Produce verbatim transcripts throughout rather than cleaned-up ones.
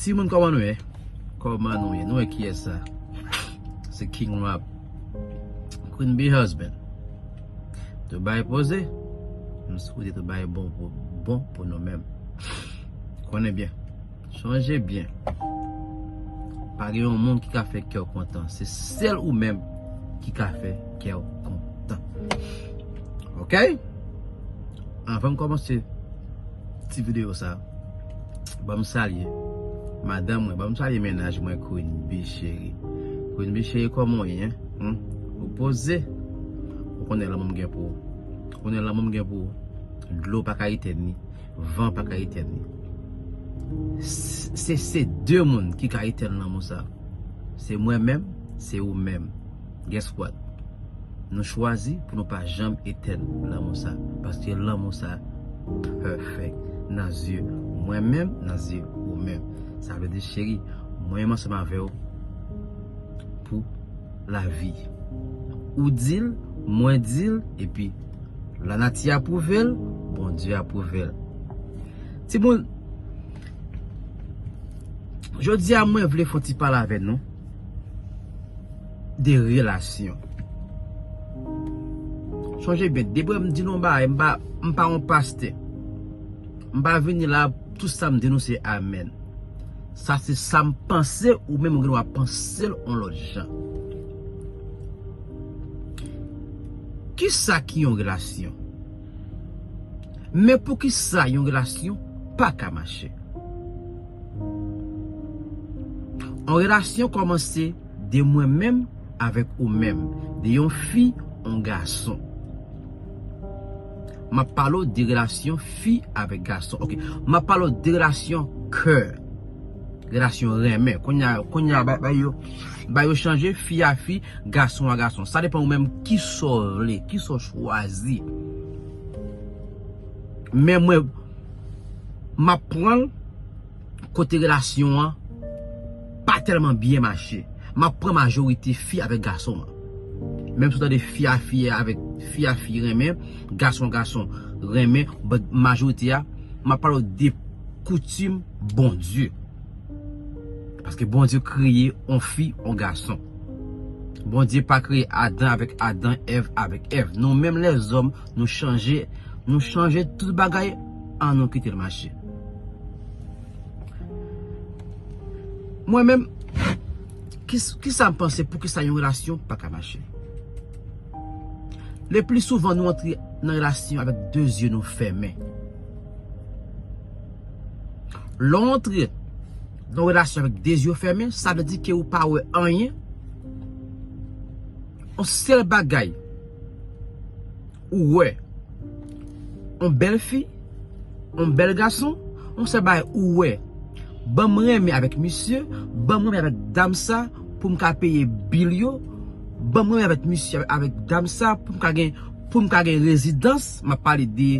Timoun, kòman nou ye? Kòman nou ye? Nou wè kiyès sa? Se King Rap. Queen Bee Husband. Tout bagay poze. M swete tout bagay bon pou, bon pou nou menm. Konnen byen. Sonje byen. Pa gen yon moun ki ka fè kè w kontan. Se sèl ou menm ki ka fè kè w kontan. Oke? Anvan m kòmanse ti videyo sa, ban m salye madanm mwen, ban m salye mennaj mwen, Queen Bee cheri. Queen Bee cheri, kòman w ye, en? Hmm? Ou poze? Ou konnen lanmou m gen pou ou. Ou konnen lanmou m gen pou ou. Dlo pa ka etèn li. Van pa ka etèn li. S-, se, se de moun ki ka etèn lanmou sa. Se mwen menm, se ou menm. Guess what? Nou chwazi pou nou pa janm etèn lanmou sa. Paske lanmou sa pèfèk nan zye mwen menm, nan zye ou menm. Sa vle di, cheri, mwen menm ansanm avè w pou lavi. Ou di l, mwen di l, epi lanati apwouve l, Bondye apwouve l. Timoun, jodi a mwen vle fè yon ti pale avè nou de relasyon. Sonje byen, depi m di nou yon bagay, m pa, m pa yon pastè. M pa vini la, tout sa m di nou se amèn. Sa se sa m panse, ou menm ou gen dwa panse l yon lòt jan. Kisa ki yon relasyon? Men poukisa yon relasyon pa ka mache? Yon relasyon kòmanse de mwen menm avèk ou menm, de yon fi, yon gason. M ap pale w de relasyon fi avèk gason. Oke, m ap pale w de relasyon kè. Relasyon renmen. Kounye a, kounye a, ba, ba yo, ba yo chanje, fi a fi, gason a gason. Sa depann ou menm kisa w vle, kisa w chwazi. Men mwen, m ap pran l kote relasyon an pa tèlman byen mache. M ap pran majorite fi avèk gason an. Menm si w tande fi a fi avèk fi a fi renmen, gason a gason renmen, but majorite a, m ap pale w de koutim Bondye. Paske Bondye kreye yon fi, yon gason. Bondye pa kreye Adan avèk Adan, Èv avèk Èv. Nou menm lèzòm, nou chanje, nou chanje tout bagay, ann nou kite l mache. Mwen menm, ki, kisa m panse poukisa yon relasyon pa ka mache? Le pli souvan, nou antre nan relasyon avèk de zye nou fèmen. Lè w antre nan relasyon avèk de zye fèmen, sa vle di ke ou pa wè anyen. Yon sèl bagay ou wè, yon bèl fi, yon bèl gason, yon sèl bagay ou wè. Ban m renmen avèk misye, ban m renmen avèk dam sa pou m ka peye bil yo, ban m renmen avèk misye, avèk dam sa pou m ka gen, pou m ka gen rezidans, m ap pale de,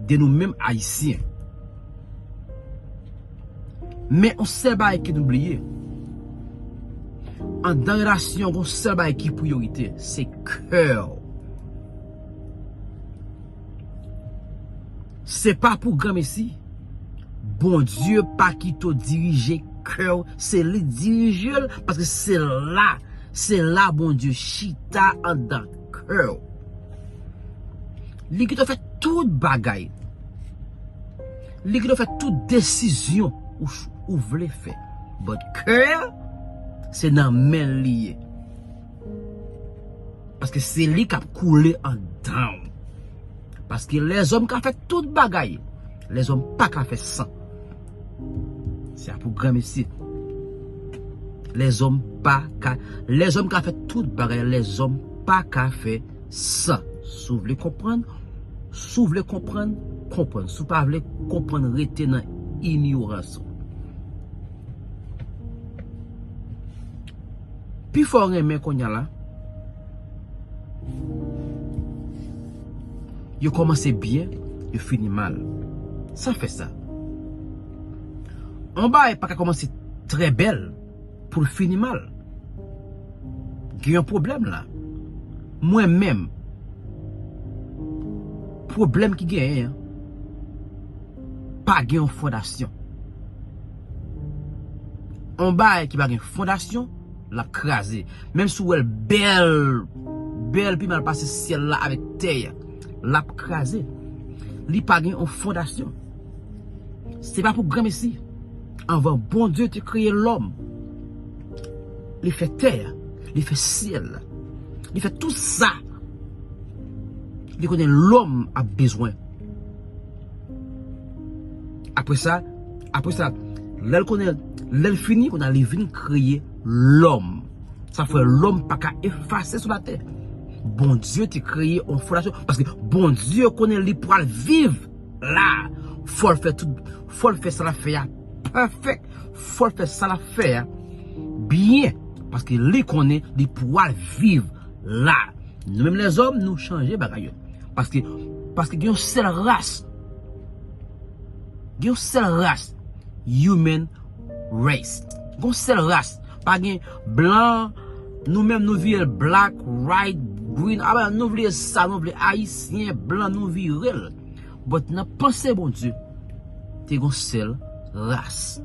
de nou menm Ayisyen. Men yon sèl bagay ke nou bliye. Anndan relasyon, yon sèl bagay ki priyorite, se kè w. Se pa pou granmesi. Bondye pa kite w dirije kè w, se li dirije l, paske se la, se la Bondye chita anndan kè w. Li kite w fè tout bagay. Li kite w fè tout desizyon ou, ou vle fè. But kè a, se nan men l li ye. Paske se li k ap koule anndan w. Paske lèzòm ka fè tout bagay, lèzòm pa ka fè san. Se a pou granmesi. Lèzòm pa ka, lèzòm ka fè tout bagay, lèzòm pa ka fè san. Si w vle konprann, si w vle konprann, konprann. Si w pa vle konprann, rete nan inyorans ou. Pifò renmen kounye a la, yo kòmanse byen, yo fini mal. Sa fè sa? Yon bagay pa ka kòmanse trè bèl pou l fini mal. Gen yon pwoblèm la. Mwen menm, pwoblèm ki genyen an, pa gen yon fondasyon. On bagay ki pa gen fondasyon, l ap kraze. Menm si w wè l bèl, bèl pi mal pase syèl la avèk tè a, l ap kraze. Li pa gen on fondasyon. Se pa pou granmesi. Anvan Bondye te kreye lòm, li fè tè a, li fè syèl la, li fè tout sa li konnen lòm ap bezwen. Apre sa, apre sa, lè l konnen, lè l fini, kounye a li vin kreye lòm. Sa fè lòm pa ka efase sou latè. Bondye te kreye yon fondasyon, paske Bondye konnen li pral viv la. Fò l fè tout, fò l fè sa l ap fè a pèfèk, fò l fè sa l ap fè a byen, paske li konnen li pral viv la. Nou menm lèzòm, nou chanje bagay yo. Paske, paske gen yon sèl ras. Gen yon sèl ras. Human race. Gen yon sèl ras. Pa gen blan, nou menm nou vire l black, white, green. Apa, nou vle sa, nou vle ayisyen, blan, nou vire l. But nan panse Bondye, te gen yon sèl ras.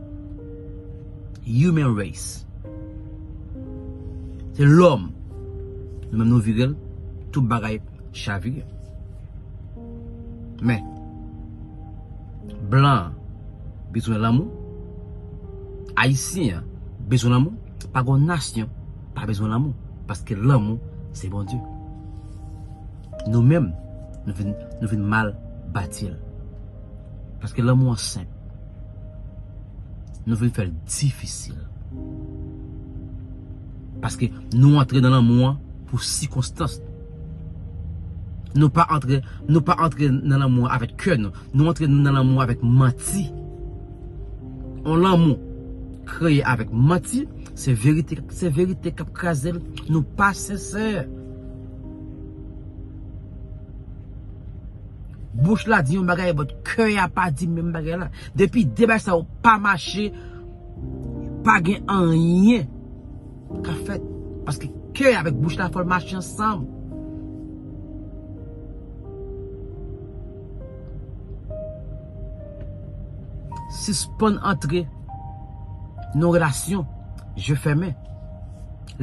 Human race. Se lòm. Nou menm nou vire l, tout bagay chavire. Men, blan an bezwen lanmou, ayisyen an bezwen lanmou, pa gen nasyon pa bezwen lanmou, paske lanmou se Bondye. Nou menm, nou vin, nou vin mal bati l. Paske lanmou an senp. Nou vin fè l difisil. Paske nou antre nan lanmou an pou sikonstans. Nou pa antre, nou pa antre nan lanmou an avèk kè nou. Nou antre nan lanmou an avèk manti. On lanmou kreye avèk manti, se verite, se verite k ap kraze l. Nou pa sensè. Bouch la di yon bagay, but kè a pa di menm bagay la. Depi de bagay sa yo pa mache, pa gen anyen k ap fèt. Paske kè avèk bouch la fò l mache ansanm. Sispann antre nan yon relasyon je fèmen.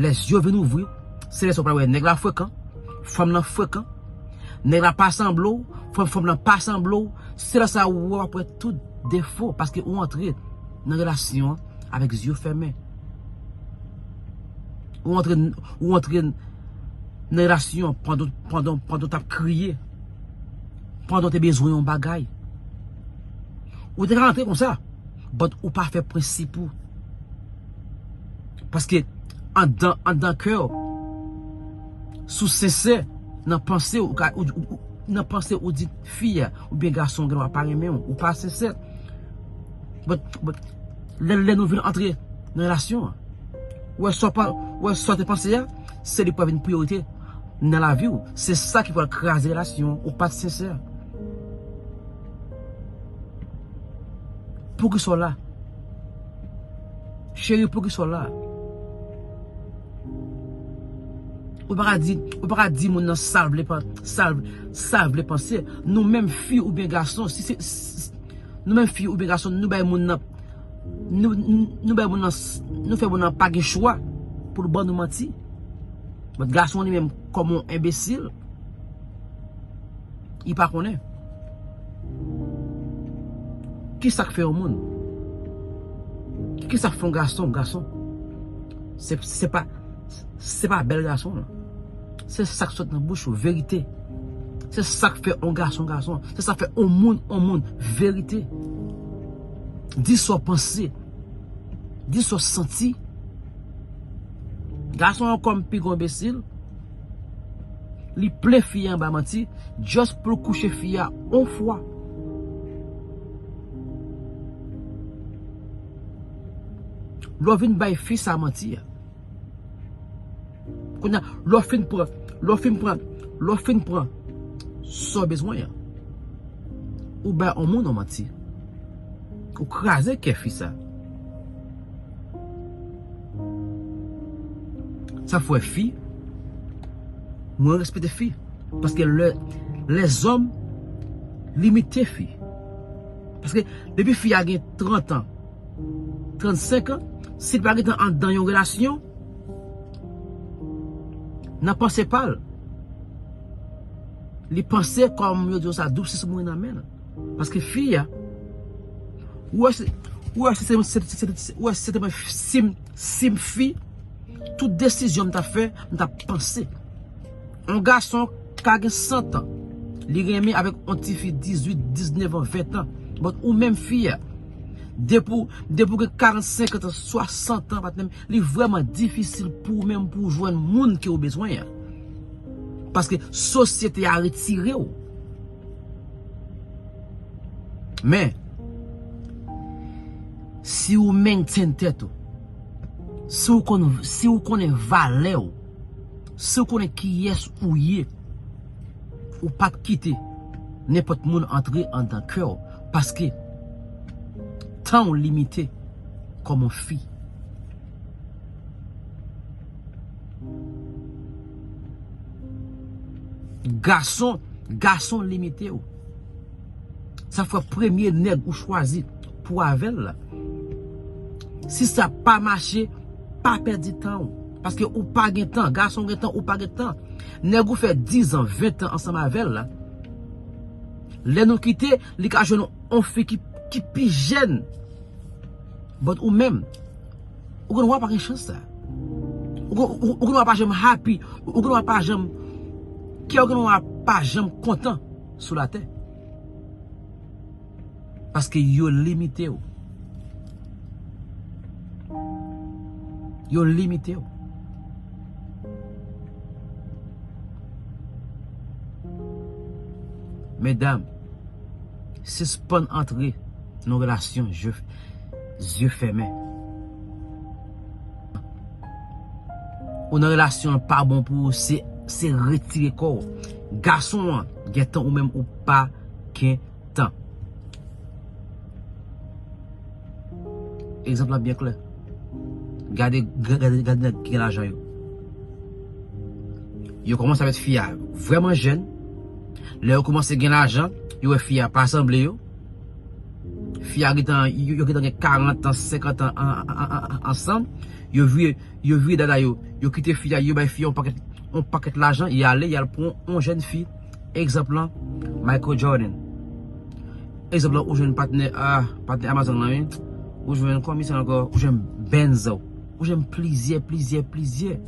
Lè zye w vin ouvri, se lè sa w pral wè nèg la frekan, fanm lan frekan. Nèg la pa sanble w, fanm, fanm lan pa sanble w. Se lè sa w ap wè tout defo, paske ou antre nan relasyon an avèk zye fèmen. Ou antre, ou antre nan relasyon pandan, pandan, pandan w t ap kriye, pandan w te bezwen yon bagay. Ou te ka antre konsa, but ou pa fè prensip ou. Paske anndan, anndan kè w, si w sensè nan panse w, ou ka, ou, ou, ou, nan panse ou di fi a oubyen gason an gen dwa pa renmen w, ou pa sensè. But, but, lè, lè nou vin antre nan relasyon an, ou wè sa w pa, ou wè sa w te panse a, se li k pral vin priyorite nan lavi w. Se sa ki pral kraze relasyon an, ou pa t sensè. Poukisa w la? Cheri, poukisa w la? Ou pa ka di, ou pa ka di moun nan sa l vle pa, sa l, sa l vle panse. Nou menm fi oubyen gason, si se, si, nou menm fi oubyen gason, nou bay moun nan, nou, nou, nou bay moun nan, nou fè moun nan pa gen chwa pou l ban nou manti. But gason li menm kòm yon enbesil, li pa konnen. Kisa k fè yon moun? Kisa k fè yon gason, gason? Se, se pa, se pa bèl gason lan. Se sa k sot nan bouch ou, verite. Se sa k fè yon gason, gason. Se sa k fè yon moun, yon moun, verite. Di sa w panse. Di sa w santi. Gason an kòm pi gwo enbesil. Li plen fi a anba manti, just pou l kouche fi a on fwa. Lè w vin bay fi sa manti a. Kounye a, lè w fin pran, lè w fin pran, lè w fin pran sa w bezwen an, ou bay on moun yon manti. Ou kraze kè fi sa. Sa fè fi, mwen respekte fi. Paske lè, lèzòm limite fi. Paske depi fi a gen trant an, trannsenk an, Si l pa gentan anndan yon relasyon, nan panse pa l, li panse, kòm yo di w sa, doub sis mouri nan men l. Paske fi a, ou wè, se- ou wè, si se- se- se- se- ou wè, si se te mwen, si m- si m fi, tout desizyon m t ap fè, m t ap panse. Yon gason ka gen san tan, li renmen avèk yon tifi dizuit, diznèf an, ven an. But ou menm fi a, depi w- depi w gen karant, senkant an, swasant an, patnè m, li vrèman difisil pou ou menm pou w jwenn moun ke w bezwen an. Paske sosyete a retire w. Men, si w maintain tèt ou, si w konn, si w konnen valè w, si w konnen kiyès ou ye, ou p ap kite nenpòt moun antre anndan kè w, paske tan w limite kòm yon fi. Gason, gason limite w. Sa fè premye nèg ou chwazi pou avè l la. Si sa pa mache, pa pèdi tan w. Paske ou pa gen tan. Gason gen tan, ou pa gen tan. Nèg ou fè diz an, ven an ansanm avè l la. Lè nou kite, li ka jwenn yon fi ki, ki pi jèn. But ou menm, ou gen dwa pa gen chans sa. Ou gen, ou, ou gen dwa pa janm happy. Ou gen dwa pa janm, kè ou gen dwa pa janm kontan sou latè. Paske yo limite w. Yo limite w. Medam, sispann antre nan relasyon je, zye fèmen. Ou nan relasyon an pa bon pou ou, se, se retire kò w. Gason an, gentan ou menm ou pa gen tan. Egzanp lan byen klè. Gade, gade, gade nèg ki gen lajan yo. Yo kòmanse avèk fi a vrèman jèn. Lè yo kòmanse gen lajan, yo wè fi a pa sanble yo. Fi a gentan, yo, yo gentan gen karant an, senkant an, an, an, an, an, ansanm. Yo vire, yo vire dada yo. Yo kite fi a, yo bay fi a yon pakèt, yon pakèt lajan, y ale, y al pran yon jèn fi. Egzanp lan, Michael Jordan. Egzanp lan, ou jwenn patnè, ah, patnè Amazon lan, wi. Ou jwenn kòman se ankò, ou jwenn Benzo. Ou jwenn plizyè, plizyè, plizyè.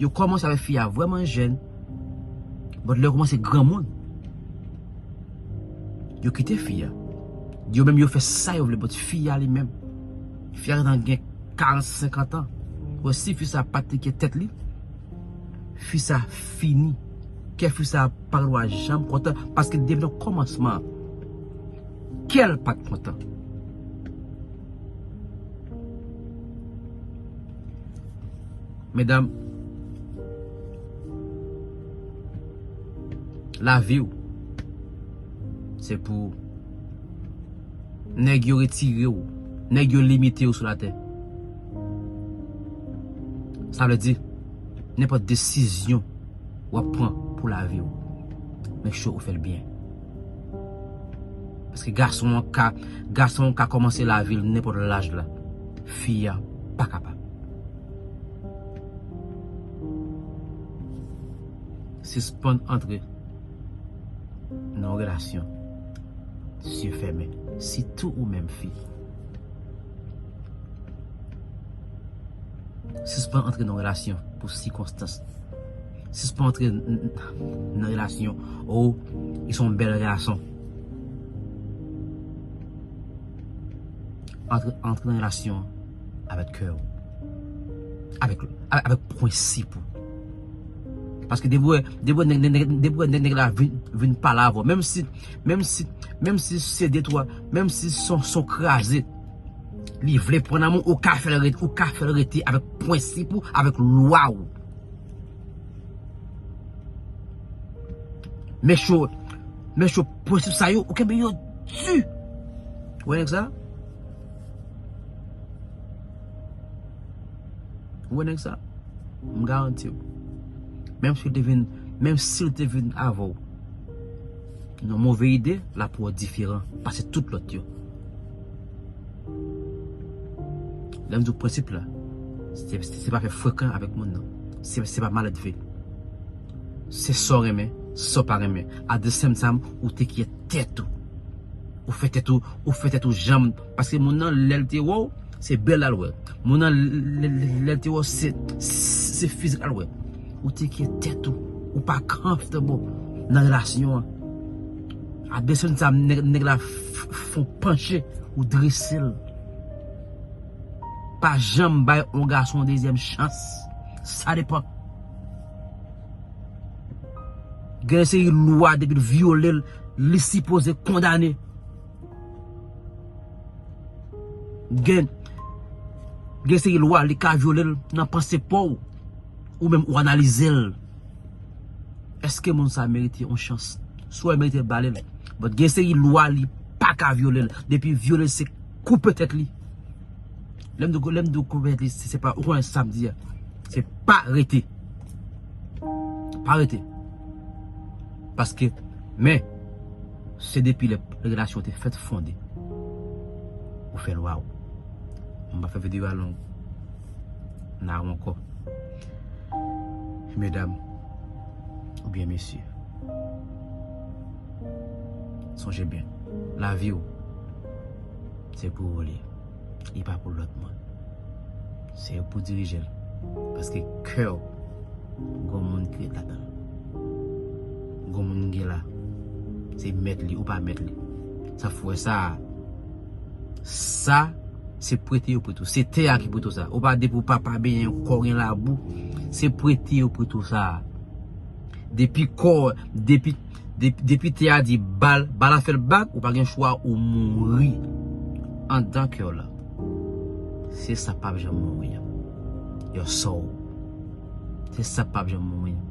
Yo kòmanse avèk fi a vrèman jèn. But lè yo kòmanse granmoun, yo kite fi a. Yo menm yo fè sa yo vle, but fi a li menm, fi a gentan gen karant, senkant an. Bon, si fi sa pa teke tèt li, fi sa fini. Kè fi sa pa dwa janm kontan, paske depi nan kòmansman, kè l pa t kontan. Medam, lavi w, se pou ou. Nèg yo retire w, nèg yo limite w sou latè. Sa vle di, nenpòt desizyon w ap pran pou lavi w, make sure ou fè l byen. Paske gason an ka, gason an ka kòmanse lavi l nenpòt laj la. Fi a pa kapab. Sispann antre nan yon relasyon zye fèmen. Sitou ou menm fi. Sispann antre nan relasyon pou sikonstans. Sispann antre n- n- nan relasyon, oh, li se yon bèl gason. Antre, antre nan relasyon avèk kè w. Avèk, avèk prensip ou. Paske depi w wè, depi w wè nèg, nèg, nèg, depi w wè nèg, nèg la vin, vin pale avè w, menm si, menm si, menm si se de twa, menm si son, son kraze, li vle pran nan men w, ou ka fè l rete, ou ka fè l rete avèk prensip ou, avèk lwa ou. Make sure, make sure prensip sa yo, ou kenbe yo di. Ou wè nèg sa? Ou wè nèg sa? M garanti w. Menm si l te vin, menm si l te vin avè w nan move ide, l ap wè w diferan pase tout lòt yo. Lè m di w prensip la, se, se, se pa fè frekan avèk moun nan. Se, se pa malelve. Se sa w renmen, sa w pa renmen. At the same time, ou te kyè tèt ou. Ou fè tèt ou, ou fè tèt ou janm. Paske moun nan, lè l te wè w, se bèl la l wè. Moun nan, lè, lè, lè l te wè w, se, se fizik la l wè. Ou te kyè tèt ou. Ou pa comfortable nan relasyon an. At the same time, nèg, nèg la f-, f-, fè w panche, ou drese l. Pa janm bay yon gason yon dezyèm chans. Sa depann. Gen seri lwa depi l vyole l, li sipoze kondane. Gen, gen seri lwa li ka vyole l nan panse pa w. Ou menm ou analize l. Èske moun sa merite yon chans? Si w merite l, ba li l. But gen seri lwa li pa ka vyole l. Depi vyole l, se koupe tèt li. Lè m di, lè m di w koupe tèt li, se, se pa, ou konnen sa m di a. Se pa rete. Pa rete. Paske, men, se depi lè relasyon te fèt fonde. Ou fè lwa w. M pa fè videyo a long. N a ankò. Medam, oubyen mesye, sonje byen, lavi w, se pou ou li ye. Li pa pou lòt moun. Se ou pou dirije l. Paske kè w, gon moun ki ret ladan l. Gon moun gen la. Se mèt li, ou pa mèt li. Sa fè w wè sa. Sa, se prete yo prete w. Se tè a ki prete w sa. Ou pa depi w papa benyen kò w gen labou. Se prete yo prete w sa. Depi kò, depi, depi, depi tè a di bal, bal la fè l bak, ou pa gen chwa, ou mouri. Anndan kè w la. Se sa p ap janm mouri an. Your soul. Se sa p ap janm mouri an.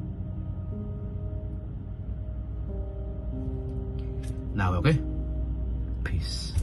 N a wè, ok? Peace.